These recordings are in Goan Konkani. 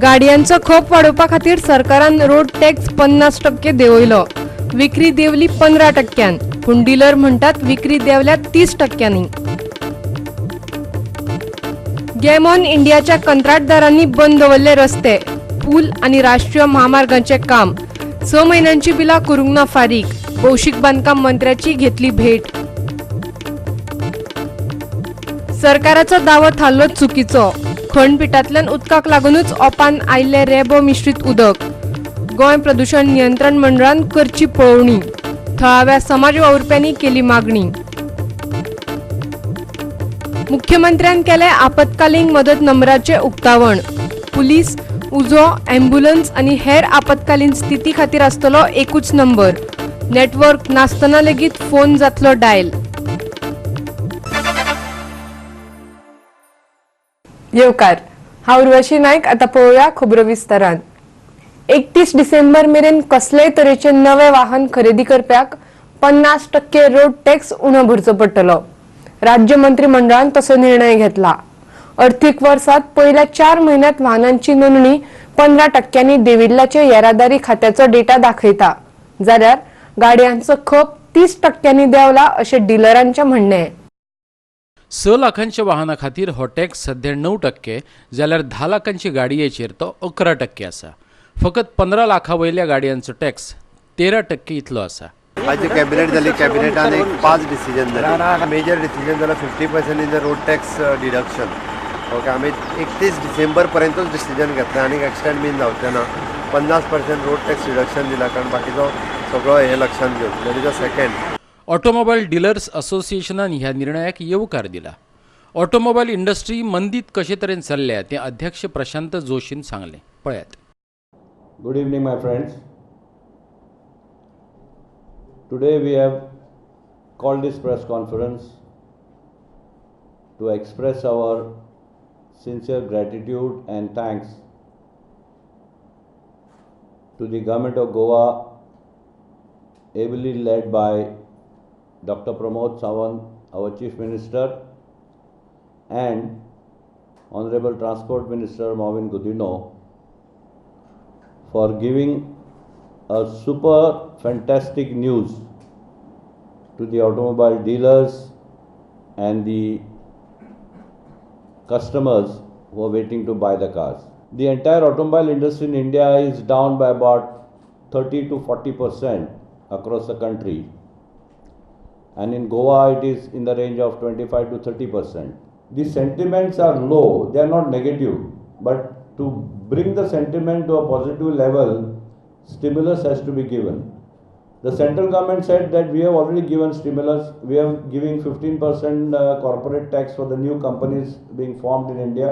गाडयांचो खप वाडोवपा खातीर सरकारान रोड टॅक्स 50% देंवयलो. विक्री देंवली 15%, पूण डिलर म्हणटात विक्री देंवल्या 30%. गेमॉन इंडियाच्या कंत्राटदारांनी बंद दवरले रस्ते, पूल आनी राष्ट्रीय म्हामार्गांचें काम. 6 म्हयन्यांची बिलां करूंक ना फारीक. भौशीक बांदकाम मंत्र्याची घेतली भेट. सरकाराचो दावो थारलो चुकीचो. खणपिटांतल्यान उदकाक लागूनच ओपान आयिल्लें रेबो मिश्रीत उदक. गोंय प्रदूशण नियंत्रण मंडळान करची पळोवणी. थळाव्या समाज वावुरप्यांनी केली मागणी. मुख्यमंत्र्यान केलें आपत्कालीन मदत नंबराचें उक्तावण. पुलीस, उजो, ॲम्ब्युलन्स आनी हेर आपत्कालीन स्थिती खातीर आसतलो एकूच नंबर. नेटवर्क नासतना लेगीत फोन जातलो डायल. येवकार, हांव उर्वशी नायक. आतां पळोवया खबरो विस्तारान. 31 डिसेंबर मेरेन कसलेय तरेचे नवे वाहन खरेदी करप्याक 50% रोड टॅक्स उणो भरचो पडटलो. राज्य मंत्रिमंडळान तसो निर्णय घेतला. अर्थीक वर्सात पयल्या 4 म्हयन्यांत वाहनांची नोंदणी 15% देंविल्ल्याचे येरादारी खात्याचो डेटा दाखयता, जाल्यार गाडयांचो खप 30% देंवला अशें डिलरांचें म्हणणें. 6 लाखांच्या वाहना खातीर हो टॅक्स सध्या 9% जाल्यार 10 लाखांची गाडयेचेर तो 11% आसा. फकत 15 लाखा वयल्या गाडयांचो टॅक्स 13% इतलो आसा. आज कॅबिनेट जाली, कॅबिनेटान एक 5 डिसिजन जाले. मेजर डिसिजन जाला 50% in the road tax deduction. Okay, आमी 31 डिसेंबर पर्यंतूच डिसिजन घेतलें आनी एक्सटेंड बीन जावचें ना. 50% रोड टॅक्स डिडक्शन दिला, कारण बाकीचो सगळो हें लक्षांत घेवन. That is a second. Automobile dealers असोसिएशनान ह्या निर्णयाक येवकार दिला. ऑटोमोबायल इंडस्ट्री मंदीत कशे तरेन चल्ल्या तें अध्यक्ष प्रशांत जोशीन सांगलें. पळयात. Good evening, my friends. Today we have called this press conference to express our sincere gratitude and thanks to the government of Goa, ably led by Dr. Pramod Sawant, our Chief Minister, and Honorable Transport Minister Mauvin Godinho, for giving a super fantastic news to the automobile dealers and the customers who are waiting to buy the cars. The entire automobile industry in India is down by about 30 to 40% across the country, and in Goa it is in the range of 25 to 30%. The sentiments are low, they are not negative, but to bring the sentiment to a positive level, stimulus has to be given. The central government said that we have already given stimulus, we are giving 15% corporate tax for the new companies being formed in India.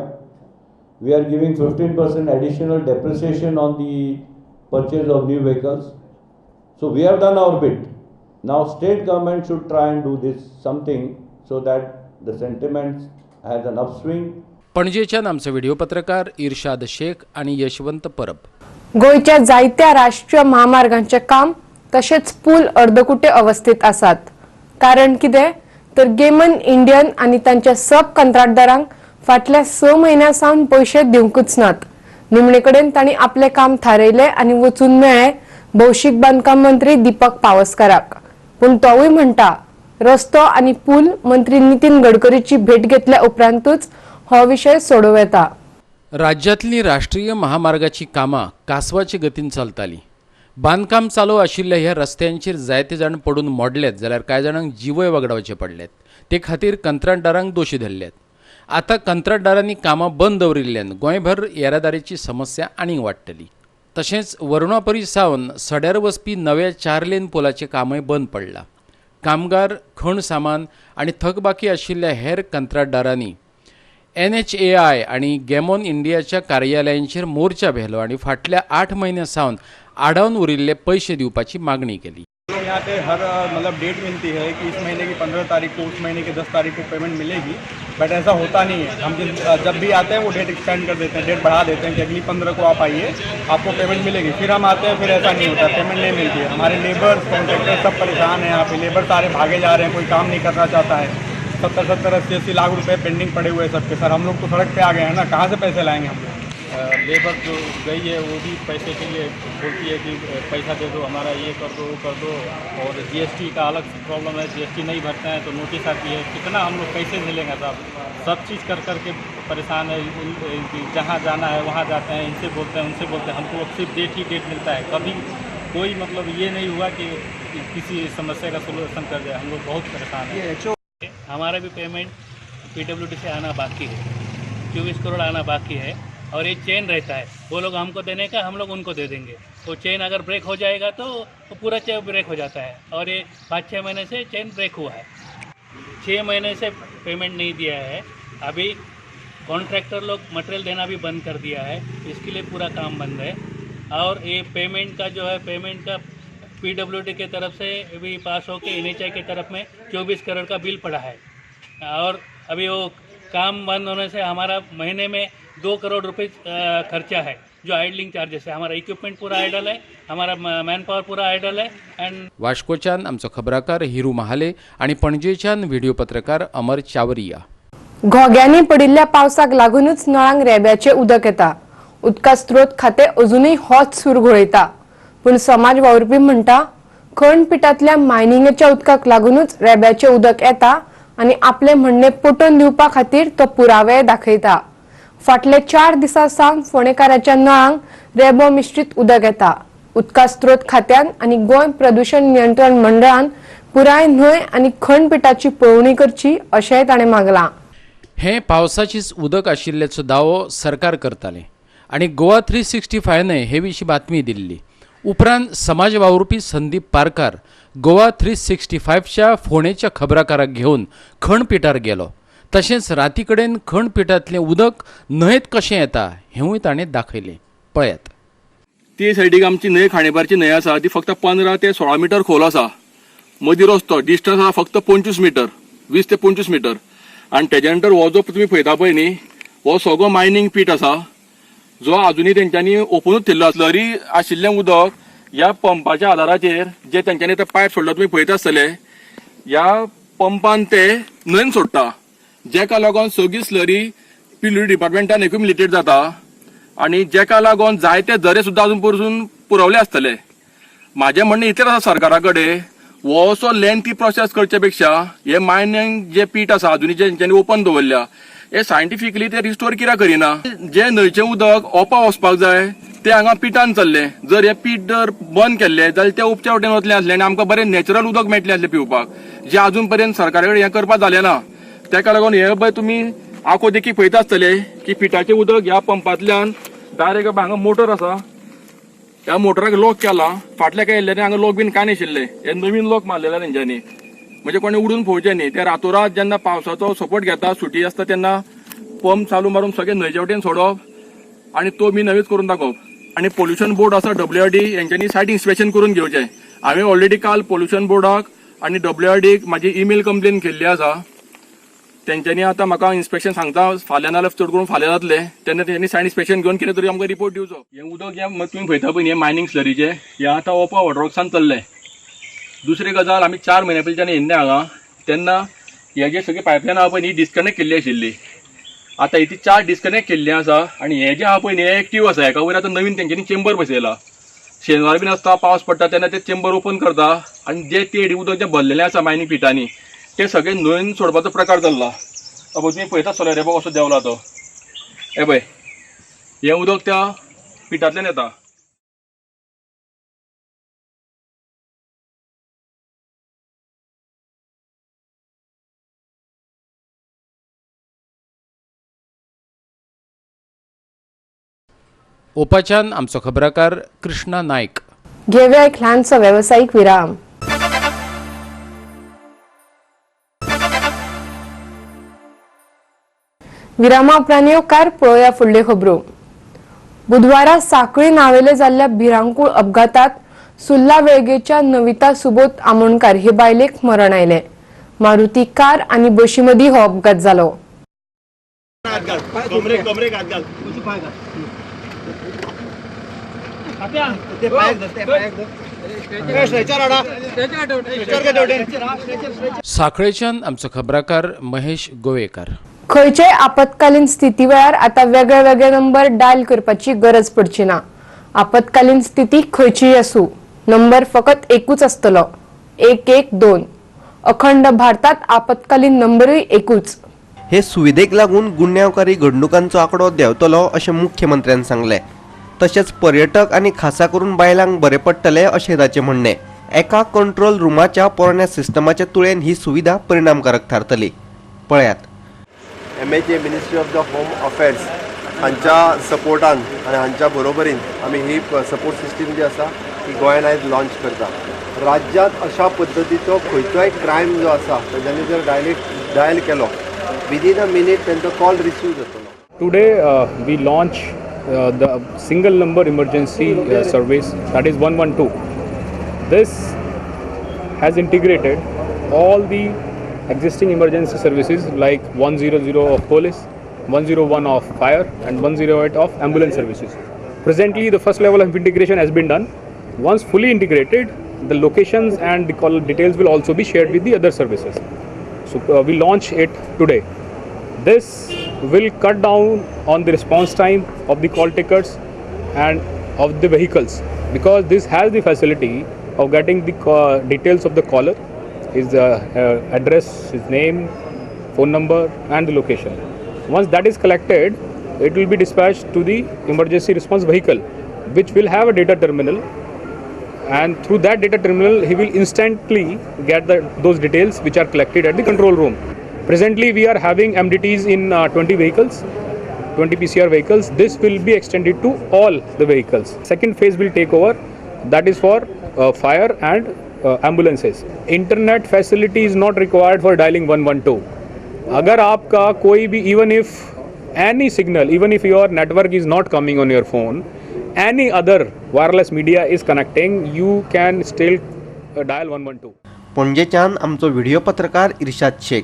We are giving 15% additional depreciation on the purchase of new vehicles. So we have done our bit. Now state government should try and do this something so that the sentiments has an upswing. पणजेच्यान आमचो व्हिडिओ पत्रकार इर्शाद शेख आनी यशवंत परब. गोंयच्या जायत्या राष्ट्रीय म्हामार्गांचें काम तशेंच पूल अर्दकुटे अवस्थेत आसात. कारण कितें तर गेमन इंडियन आनी तांच्या सब कंत्राटदारांक फाटल्या 6 म्हयन्यां सावन पयशे दिवंकच नात. निमणे कडेन तांणी आपलें काम थारयलें आनी वचून मेळ्ळे भौशीक बांदकाम मंत्री दीपक पावसकाराक. पूण तोवूय म्हणटा, रस्तो आनी पूल मंत्री नितीन गडकरीची भेट घेतल्या उपरांतूच हो विशय सोडोवं येता. राज्यांतलीं राष्ट्रीय महामार्गाची कामां कासवाचे गतीन चलतालीं. बांदकाम चालू आशिल्ल्या ह्या रस्त्यांचेर जायते जाण पडून मोडल्यात, जाल्यार कांय जाणांक जिवय वगडावचे पडल्यात. ते खातीर कंत्राटदारांक दोशी धरल्यात. आतां कंत्राटदारांनी कामां बंद दवरिल्ल्यान गोंयभर येरादारीची समस्या आनीक वाडटली. तशेंच वरुणापरी सावन सड्यार वचपी नव्या 4 लेन पुलाचें कामय बंद पडलां. कामगार, खण सामान आनी थकबाकी आशिल्ल्या हेर कंत्राटदारांनी NHAI आनी गॅमॉन इंडियाच्या कार्यालयांचेर मोर्चा व्हेलो आनी फाटल्या 8 म्हयन्यां सावन आडावन उरिल्ले पयशे दिवपाची मागणी केली. यहाँ पे हर मतलब डेट मिलती है कि इस महीने की 15 तारीख को, उस महीने की 10 तारीख को पेमेंट मिलेगी, बट ऐसा होता नहीं है. हम जिस जब भी आते हैं, वो डेट एक्सटेंड कर देते हैं, डेट बढ़ा देते हैं कि अगली 15 को आप आइए, आपको पेमेंट मिलेगी. फिर हम आते हैं, फिर ऐसा नहीं होता, पेमेंट नहीं मिलती है. हमारे लेबर्स, कॉन्ट्रैक्टर सब परेशान हैं. यहाँ पे लेबर सारे भागे जा रहे हैं, कोई काम नहीं करना चाहता है. 70-70, 80-80 लाख रुपए पेंडिंग पड़े हुए हैं सबके. सर, हम लोग तो सड़क पे आ गए हैं ना, कहाँ से पैसे लाएंगे हम लोग? लेबर जो गई है वो भी पैसे के लिए बोलती है कि पैसा दे दो हमारा, ये कर दो वो कर दो। और जीएसटी का अलग प्रॉब्लम है, जीएसटी नहीं भरते हैं तो नोटिस आती है। कितना हम लोग कैसे झेलेंगे साहब, सब चीज़ कर कर के परेशान है। जहाँ जाना है वहाँ जाते हैं, इनसे बोलते हैं उनसे बोलते हैं, हमको अब सिर्फ डेट ही डेट मिलता है। कभी कोई मतलब ये नहीं हुआ कि किसी समस्या का सोल्यूशन कर जाए। हम लोग बहुत परेशान हैं। हमारा भी पेमेंट पीडब्ल्यूडी से आना बाकी है, 24 करोड़ आना बाकी है। और ये चेन रहता है, वो लोग हमको देने का, हम लोग उनको दे देंगे। तो चेन अगर ब्रेक हो जाएगा तो पूरा चेन ब्रेक हो जाता है। और ये 5-6 महीने से चेन ब्रेक हुआ है, 6 महीने से पेमेंट नहीं दिया है। अभी कॉन्ट्रैक्टर लोग मटेरियल देना भी बंद कर दिया है, इसके लिए पूरा काम बंद है। और ये पेमेंट का जो है, पेमेंट का पीडब्ल्यूडी के तरफ से भी पास होके एनएचआई के तरफ में 24 करोड़ का बिल पड़ा है। और अभी वो काम बंद होने से हमारा महीने में 2 करोड़ रुपए खर्चा है, जो आइडलिंग चार्जेस है। हमारा इक्विपमेंट पूरा आइडल है, हमारा मैन पावर पूरा आइडल है। एंड वास्कोच्यान आमचो खबराकार हिरू महाले आनी पणजेच्यान व्हिडिओ पत्रकार अमर चावरिया। घोग्यांनी पडिल्ल्या पावसाक लागूनच नळांक रेब्याचें उदक येता। उदका स्त्रोत खातें अजुनूय होच सूर घोळयता, पूण समाज वावुरपी म्हणटा खणपिटांतल्या मायनिंगेच्या उदकाक लागूनच रेब्याचें उदक येता आनी आपलें म्हणणें पटोवन दिवपा खातीर तो पुरावे दाखयता। फाटले 4 दिसां सावन फोंडेकाराच्या नळांक रेबो मिश्रीत उदक येता। उदका स्त्रोत खात्यान आनी गोंय प्रदूशण नियंत्रण मंडळान पुराय न्हंय आनी खणपिटाची पळोवणी करची अशेंय ताणें मागलां। हें पावसाचीच उदक आशिल्ल्याचो दावो सरकार करतालें आनी गोवा 365ने हे विशीं बातमी दिल्ली। उपरांत समाज वावुरपी संदीप पारकार गोवा 365च्या फोंडेच्या खबराकाराक घेवन खणपिटार गेलो। तशेंच राती कडेन खणपिटांतलें उदक न्हंयेत कशें येता हेंवूय ताणें दाखयलें। पळयात। ती सायडीक आमची न्हंय, खांडेपारची न्हंय आसा, ती फक्त 15 ते 16 मिटर खोल आसा। मदीं रस्तो डिस्टन्स आसा फक्त 25 मिटर, 20 ते 25 मिटर। आनी तेज्या नंतर हो जो तुमी पळयता पळय न्ही, हो सगळो मायनींग पीट आसा जो आजुनूय तेंच्यांनी ओपनूच केल्लो आसा। स्लरी आशिल्लें उदक ह्या पंपाच्या आदाराचेर जे तेंच्यांनी ते पायप सोडला तुमी पळयता आसतले, ह्या पंपान ते न्हंयन सोडटा, जेका लागून सगळी स्लरी पीडब्ल्यूडी डिपार्टमेंटान एक्युमुलेटेड जाता आनी जेका लागून जायते झरे सुद्दां अजून परसून पुरवले आसतले। म्हाजें म्हणणें इतलेंच आसा सरकारा कडेन, हो असो लेंथी प्रोसेस करचे पेक्षा हे मायनींग जे पीट आसा अजुनूय जे तेंच्यांनी ओपन दवरल्या, हे सायंटिफिकली ते रिस्टोर कित्याक करिना? जे न्हंयचें उदक ओपा वचपाक जाय ते हांगा पिटान चल्लें, जर हे पीठ जर बंद केल्लें जाल्यार ते उपच्या वटेन वतलें आसलें आनी आमकां बरें नॅचरल उदक मेळटलें आसलें पिवपाक, जें आजून पर्यंत सरकारा कडेन हें करपाक जालें ना। तेका लागून हे पळय तुमी आखो देखी पळयता आसतले की पिठाचें उदक ह्या पंपांतल्यान डायरेक्ट हांगा मोटर आसा, ह्या मोटराक लॉक केला। फाटल्या काय येयल्ले हांगा लॉक बीन कांय नाशिल्लें, हे नवीन लॉक मारलेला तेंच्यांनी, म्हणजे कोणी उडून पळोवचें न्ही। ते रातोरात जेन्ना पावसाचो सपोर्ट घेता, सुटी आसता तेन्ना पंप चालू मारून सगळें न्हंयचे वटेन सोडप आनी तो मी नवीच करून दाखोवप। आनी पोल्युशन बोर्ड आसा डब्ल्यूआरडी, हेंच्यांनी सायट इन्स्पेक्शन करून घेवचें। हांवें ऑलरेडी काल पोल्युशन बोर्डाक आनी डब्ल्यूआरडीक म्हाजी ईमेल कंप्लेन केल्ली आसा। तेंच्यांनी आतां म्हाका इन्स्पेक्शन सांगता फाल्यां नाजाल्यार चड करून फाल्यां जातलें, तेन्ना तेंच्यांनी सायट इन्स्पेक्शन घेवन कितें तरी आमकां रिपोर्ट दिवचो। हें उदक हें तुमी पळयता पळय न्ही, हें मायनींग स्लरीचें हें आतां ओपा वॉटरवर्क्सान चल्लें। दुसरी गजाल, आमी 4 म्हयन्या पयलींच्यान येयल्ले हांगा तेन्ना हे जे सगळी पायपलायन आहा पळय न्ही डिस्कनेक्ट केल्ली आशिल्ली, आतां ही 4 डिस्कनेक्ट केल्ली आसा आनी हे जे आहा पळय न्ही हे एक्टीव आसा। हेका वयर आतां नवीन तेंच्यांनी चेंबर बसयला। शेनवार बीन आसता, पावस पडटा तेन्ना ते चेंबर ओपन करता आनी जे तेड उदक जें भरलेलें आसा मायनींग पिटांनी ते सगळें न्हंयन सोडपाचो प्रकार चल्ला। पळय तुमी पळयता आसतले रेबो कसो देंवला तो, हे पळय हें उदक त्या पिटांतल्यान येता। ओपाच्यान आमचो खबराकार कृष्णा नायक। घेवया एक ल्हानसो वेवसायीक विराम। विरामा उपरांत येवकार पळोवया फुडल्यो खबरो। बुधवारा साखळी नावेले जाल्ल्या भिरांकूळ अपघातात सुर्ला वेळगेच्या नविता सुबोध आमोणकार हे बायलेक मरण आयलें। मारुती कार आनी बशी मदीं हो अपघात जालो। साखळेच्यान आमचो खबराकार महेश गोवेकर। खंयचेय आपत्कालीन स्थिती वेळार आतां वेगळे वेगळे नंबर डायल करपाची गरज पडची ना. आपत्कालीन स्थिती खंयचीय आसूं, नंबर फकत एकूच आसतलो, 112. अखंड भारतात आपत्कालीन नंबरूय एकूच. हे सुविधेक लागून गुन्यांवकारी घडणुकांचो आंकडो देंवतलो अशें मुख्यमंत्र्यान सांगलें. तशेंच पर्यटक आनी खासा करून बायलांक बरें पडटलें अशें ताचें म्हणणें. एका कंट्रोल रुमाच्या पोरण्या सिस्टमाच्या तुळेन ही सुविधा परिणामकारक थारतली. पळयात, MHA ministry of the home affairs हांच्या सपोर्टान आनी हांच्या बरोबरीन आमी ही सपोर्ट सिस्टीम जी आसा ती गोंयान आयज लॉन्च करता. राज्यांत अशा पद्दतीचो खंयचोय क्रायम जो आसा तेज्यांनी जर डायल केलो विदीन अ मिनीट तेंचो कॉल रिसीव जातलो. Today we launch the single number emergency service, that is 112. This has integrated all the existing emergency services like 100 of police, 101 of fire and 108 of ambulance services. Presently the first level of integration has been done. Once fully integrated, the locations and the call details will also be shared with the other services. So we launch it today. This will cut down on the response time of the call takers and of the vehicles, because this has the facility of getting the details of the caller, his address, his name, phone number and the location. Once that is collected, it will be dispatched to the emergency response vehicle, which will have a data terminal, and through that data terminal he will instantly get those details which are collected at the control room. Presently we are having MDTs in 20 vehicles, 20 PCR vehicles. This will be extended to all the vehicles. Second phase will take over, that is for fire and ambulances. Internet facility is not required for dialing 112. अगर आपका कोई भी, even if any signal, even if your network is not coming on your phone, any other wireless media is connecting, you can still dial 112. पणजेच्यान आमचो व्हिडिओ पत्रकार इर्शाद शेख.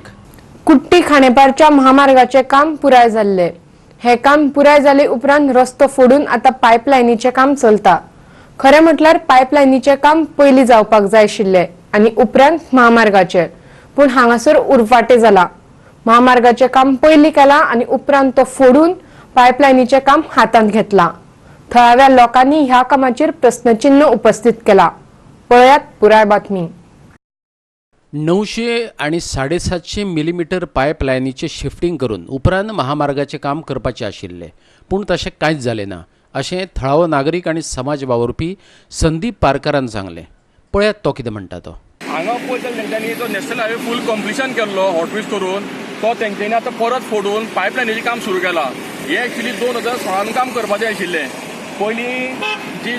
कुट्टी खाणेपारच्या महामार्गाचे काम पुराय जाल्ले. हे काम पुराय जाले उपरांत रस्तो फोडून आता पायपलायनीचें काम चलता. खरें म्हटल्यार पायपलायनीचें काम पयलीं जावपाक जाय आशिल्लें आनी उपरांत महामार्गाचें, पूण हांगासर उरफाटें जाला. महामार्गाचें काम पयलीं केलां आनी उपरांत तो फोडून पायपलायनीचें काम हातांत घेतलां. थळाव्या लोकांनी ह्या कामाचेर प्रस्नचिन्ह उपस्थित केला. पळयात पुराय बातमी. 900 आणि 750 मिलीमीटर पायपलायनीचें शिफ्टिंग करून उपरांत महामार्गाचें काम करपाचें आशिल्लें, पूण तशें कांयच जालें ना अशें थळावो नागरीक आनी समाज वावुरपी संदीप पारकरान सांगलें. पळयात तो कितें म्हणटा तो. हांगा पळयत जाल्यार तेंच्यांनी जो नॅशनल हायवे फूल कंप्लिशन केल्लो हॉटमिक्स करून, तो तेंच्यांनी आतां परत फोडून पायपलायनीचें काम सुरू केलां. हें एक्चुली 2016 काम करपाचें आशिल्लें. पयलीं जी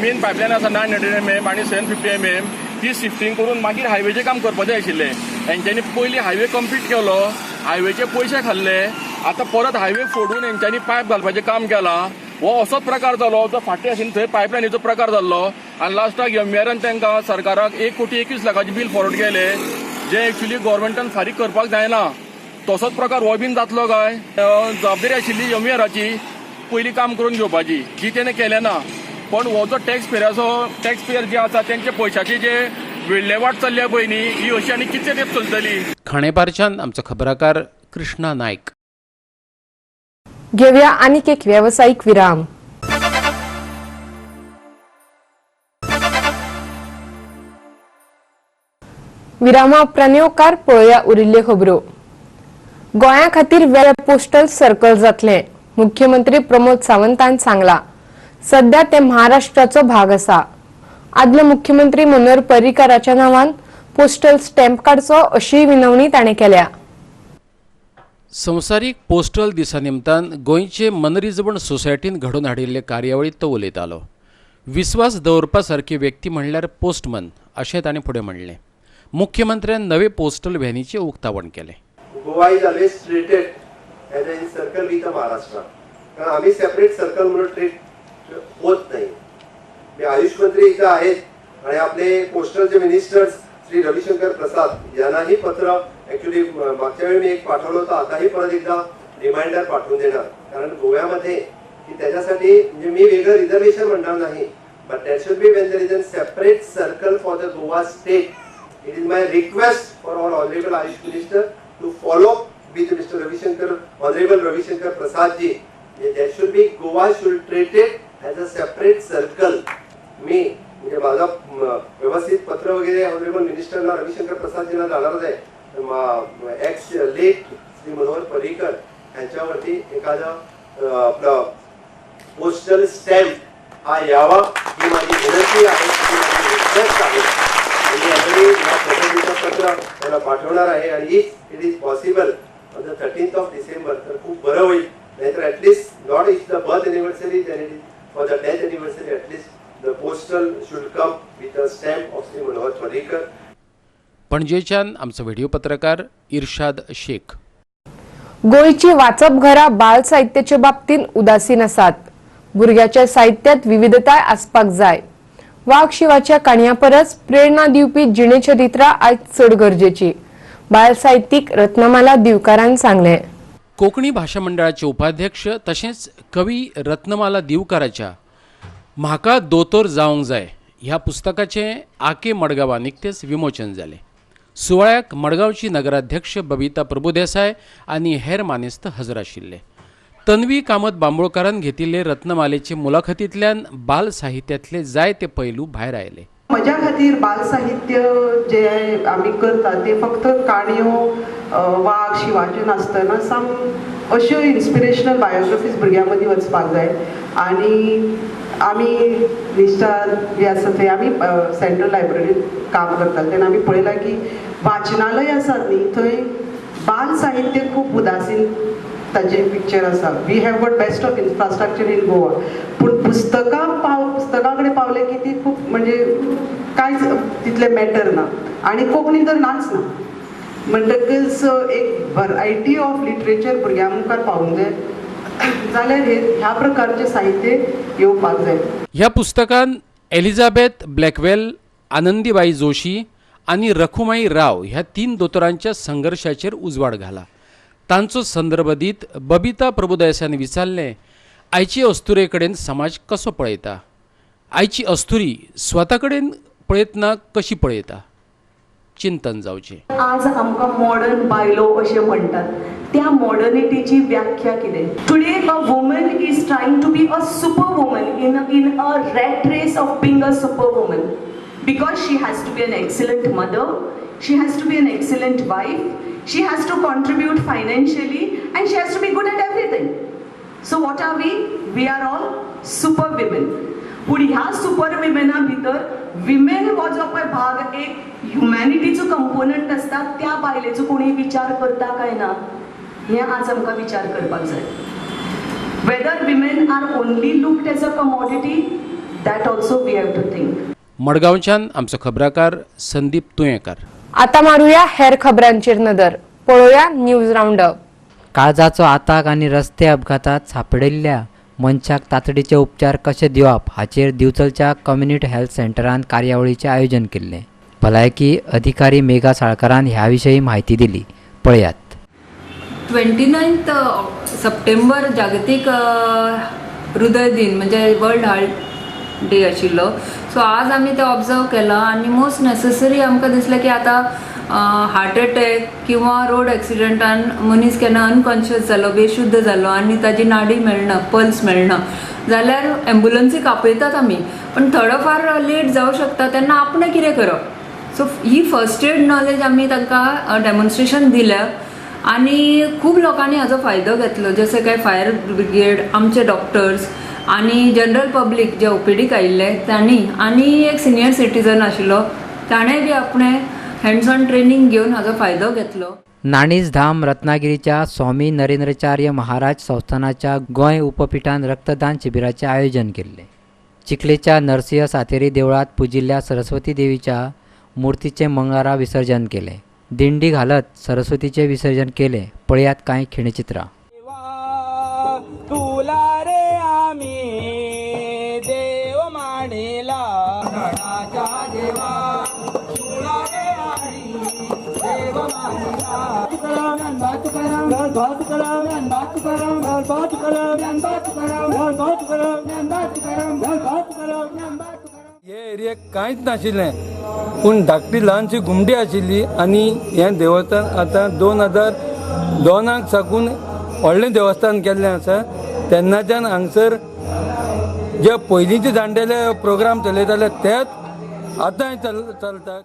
मेन पायपलायन आसा 900 mm आनी 750 mm ती शिफ्टींग करून मागीर हायवेचें काम करपाचें आशिल्लें. हेंच्यांनी पयलीं हायवे कंप्लीट केलो, हायवेचे पयशे खाल्ले, आतां परत हायवे फोडून हेंच्यांनी पायप घालपाचें काम केलां. हो असोच प्रकार जालो जो फाटीं आशिल्लो थंय पायपलायनीचो प्रकार जाल्लो आनी लास्टाक एमवीआरान तांकां सरकाराक 1,21,00,000 बील फॉरवर्ड केलें, जें एक्चुली गोवोरमेंटान फारीक करपाक जायना. तसोच प्रकार हो बीन जातलो काय? जबाबदारी आशिल्ली एमवीआराची पयलीं काम करून घेवपाची, जी तेणें केलें ना. पण हो जो टॅक्स पेयराचो टॅक्स पेयर जे आसा तेंच्या पयशाची जे विल्हेवाट चल्ल्या पळय न्ही, ही अशी आनी कितले तेंप चलतली. खाणेपारच्यान आमचो खबराकार कृष्णा नायक. घेऊया आणखी एक व्यावसायिक विराम. विरामा उपरांत येवकार पळोवया उरिल्ल्यो खबरो. गोंया खातीर वेगळें पोस्टल सर्कल जातलें, मुख्यमंत्री प्रमोद सावंतान सांगला. सध्या ते महाराष्ट्राचो भाग आसा. आदलो मुख्यमंत्री मनोहर पर्रीकाराच्या नांवान पोस्टल स्टॅम्प काडचो अशी विनवणी ताणें केल्या. संवसारीक पोस्टल दिसा निमतान गोंयचे मनरिजवण सोसायटीन घडोवन हाडिल्ले कार्यावळींत तो उलयतालो. विस्वास दवरपा सारकी व्यक्ती म्हणल्यार पोस्टमन अशें ताणें फुडें म्हणलें. मुख्यमंत्र्यान नवे पोस्टल व्हॅनीचें उक्तावण केलें. Goa is always treated as in circle with Maharashtra, कारण आम्ही सेपरेट सर्कल म्हणून ट्रीट होत नाही. मी आयुष मंत्री इथं आहेत आणि आपले पोस्टलचे मिनिस्टर्स श्री रविशंकर प्रसाद यांनाही पत्र ॲक्च्युली मागच्या वेळी मी एक पाठवलं होतं, आताही परत एकदा रिमाइंडर पाठवून देणार, कारण गोव्यामध्ये की त्याच्यासाठी म्हणजे मी वेगळं रिझर्वेशन म्हणणार नाही, but that should be when there is a separate circle for the Goa state. It is my request for our honourable Ayush minister to follow with Mister Ravishankar, honourable Ravishankar Prasad ji. That should be Goa should treated as a separate circle. मी म्हणजे माझा व्यवस्थित पत्र वगैरे ऑनरेबल मिनिस्टरला रविशंकर प्रसादजींना जाणारच आहे. एक्स लेट श्री मनोहर पर्रीकर यांच्यावरती एखादं आपलं पोस्टल स्टॅम्प हा यावा ही माझी विनंती आहे, ही माझी रिक्वेस्ट आहे. आणि ऑलरेडी या पद्धतीचं पत्र त्यांना पाठवणार आहे. आणि if it is possible on the 13th of December तर खूप बरं होईल. नाहीतर at least not is the birth anniversary, then it is for the death anniversary at least the postal should come with a stamp of Shri Manohar Parrikar. पणजेच्यान आमचो व्हिडिओ पत्रकार इर्शाद शेख. गोंयची वाचपघरां बाल साहित्याचे बाबतींत उदासीन आसात. भुरग्याच्या साहित्यात विविधताय आसपाक जाय. वाघ शिवाच्या काणयां परस प्रेरणा दिवपी जिणेचरित्रां आयज चड गरजेची, बाल साहित्यीक रत्नमाला दिवकारान सांगलें. कोंकणी भाशा मंडळाचे उपाध्यक्ष तशेंच कवी रत्नमाला दिवकाराच्या म्हाका दोतोर जावंक जाय ह्या पुस्तकाचें आके मडगांवां निकतेंच विमोचन जालें. सुवाळ्याक मडगांवची नगराध्यक्ष बबिता प्रभुदेसाय आनी हेर मानेस्त हजर आशिल्ले. तन्वी कामत बांबोळकारान घेतिल्ले रत्नमालेचे मुलाखतींतल्यान बाल साहित्यांतले जायते पैलू भायर आयले. म्हज्या खातीर बाल साहित्य जे आमी करतात ते फक्त काणयो वाग शिवाच्यो नासतना सम अश्यो इन्स्पिरेशनल बायोग्राफीज भुरग्यां मदीं वचपाक जाय. आनी आमी निश्ठा जी आसा थंय आमी सेंट्रल लायब्ररीत काम करताले तेन्ना आमी पळयलां की वाचनालय आसात न्ही थंय बाल साहित्य खूब उदासीन ताजें पिक्चर आसा. We have got best of infrastructure in Goa, पूण पुस्तकां कडेन पावले की ती खूब म्हणजे कांयच तितलें मॅटर ना आनी कोंकणी तर नाच ना. म्हणटकच एक व्हरायटी ऑफ लिटरेचर भुरग्यां मुखार पावूंक जाय जाल्यार ह्या प्रकारचें साहित्य येवपाक जाय. ह्या पुस्तकान एलिझाबेथ ब्लॅकवेल, आनंदीबाई जोशी आनी रखुमाई राव ह्या 3 दोतोरांच्या संघर्शाचेर उजवाड घाला. तांचो संदर्भ दीत बबिता प्रभुदेसायान विचारलें, आयची अस्तुरे कडेन समाज कसो पळयता? आयची अस्तुरी स्वता कडेन पळयतना कशी पळयता? चिंतन जावचें. आज आमकां मॉडर्न बायलो अशें म्हणटात, त्या मॉडर्निटीची व्याख्या कितें? Today a woman is trying to be a super woman in a rat race of being a super woman, because she has to be an excellent mother, she has to be an excellent wife, she has to contribute financially, and she has to be good at everything. So what are we? We are all super women. पूण ह्या सुपर विमेना भितर विमेन हो जो पळय भाग एक ह्युमॅनिटीचो कंपोनंट आसता, त्या बायलेचो कोणी विचार करता काय ना हें आज आमकां विचार करपाक जाय. Whether women are only looked as a commodity, that also we have to think. मडगांवच्यान आमचो खबराकार संदीप तुयेंकार. आता मारुया हेर खबरांचेर नदर, पळोवया न्यूज रावंडअप. काळजाचो आताक आनी रस्ते अपघातात सापडिल्ल्या मनशाक तातडीचे उपचार कशे दिवप हाचेर दिवचलच्या कम्युनिटी हेल्थ सेंटरान कार्यावळीचें आयोजन केल्लें. भलायकी अधिकारी मेघा साळकारान ह्या विशीं म्हायती दिली, पळयात. 29 सप्टेंबर जागतीक हृदय दिन म्हणजे वर्ल्ड हार्ट डे आशिल्लो. सो आज आमी ते ऑब्जर्व केलां आनी मोस्ट नेसेसरी आमकां दिसलें की आतां हार्ट अटॅक किंवा रोड एक्सिडंटान मनीस केन्ना अनकॉन्शियस जालो, बेशुद्ध जालो आनी ताजी नाडी मेळना, पल्स मेळना जाल्यार एम्बुलन्सीक आपयतात आमी, पण थोडो फार लेट जावं शकता. तेन्ना आपणें कितें करप? सो ही फर्स्ट एड नॉलेज आमी तांकां डेमॉन्स्ट्रेशन दिल्या आनी खूब लोकांनी हाजो फायदो घेतलो, जशें काय फायर ब्रिगेड, आमचे डॉक्टर्स आनी जनरल पब्लीक जे ओपीडीक आयिल्ले तांणी, आनी एक सिनियर सिटीजन आशिल्लो ताणें बी आपणें हँड्स ऑन ट्रेनींग घेवन हाजो फायदो घेतलो. नाणीस धाम रत्नागिरीच्या स्वामी नरेंद्राचार्य महाराज संस्थानाच्या गोंय उपपीठान रक्तदान शिबिराचें आयोजन केल्लें. चिखलेच्या नरसिंह सातेरी देवळांत पुजिल्ल्या सरस्वती देवीच्या मूर्तीचें मंगळारा विसर्जन केलें. दिंडी घालत सरस्वतीचें विसर्जन केलें. पळयात कांय खिणचित्रां. तुला रे आम्ही देव मानिला देवा, तुला रे आम्ही देव मानिला. हे एरियाक कांयच नाशिल्लें, पूण धाकटी ल्हानशी घुमटी आशिल्ली आनी हें देवस्थान आतां 2000 दोनाक साकून व्हडलें देवस्थान केल्लें आसा. तेन्नाच्यान हांगसर जे पयलींचे जाणटेले प्रोग्राम चलयताले तेच आतांय चलतात.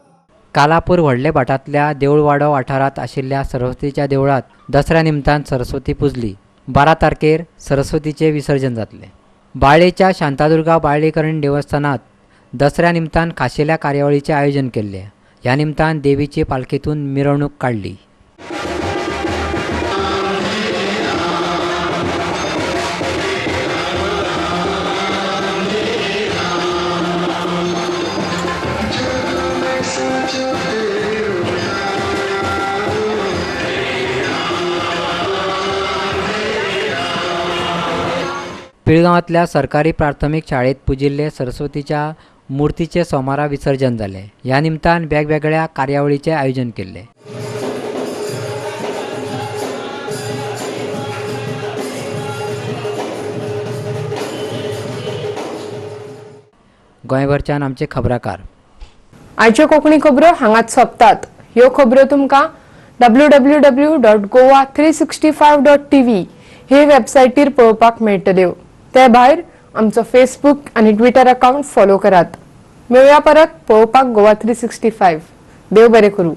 कालापूर व्हडले भाटांतल्या देऊळवाडो वाठारांत आशिल्ल्या सरस्वतीच्या देवळांत दसऱ्या निमतान सरस्वती पुजली. 12 तारखेर सरस्वतीचें विसर्जन जातलें. बाळ्ळेच्या शांतादुर्गा बाळ्ळीकरण देवस्थानांत दसऱ्या निमतान खाशेल्या कार्यावळीचें आयोजन केल्लें. ह्या निमतान देवीचे पालखेतून मिरवणूक काडली. पिळगांवांतल्या सरकारी प्राथमीक शाळेंत पुजिल्ले सरस्वतीच्या मूर्तीचे सोमारा विसर्जन जालें. ह्या निमतान वेगवेगळ्या कार्यावळीचें आयोजन केल्लें. गोंयभरच्यान आमचे खबराकार. आयच्यो कोंकणी खबरो हांगाच सोंपतात. ह्यो खबरो तुमकां www.goa365.tv हे वेबसायटीर पळोवपाक मेळटल्यो. ते भायर आमचो फेसबूक आनी ट्विटर अकाउंट फॉलो करात. मेळया परत पळोवपाक गोवा 365. देव बरें करूं.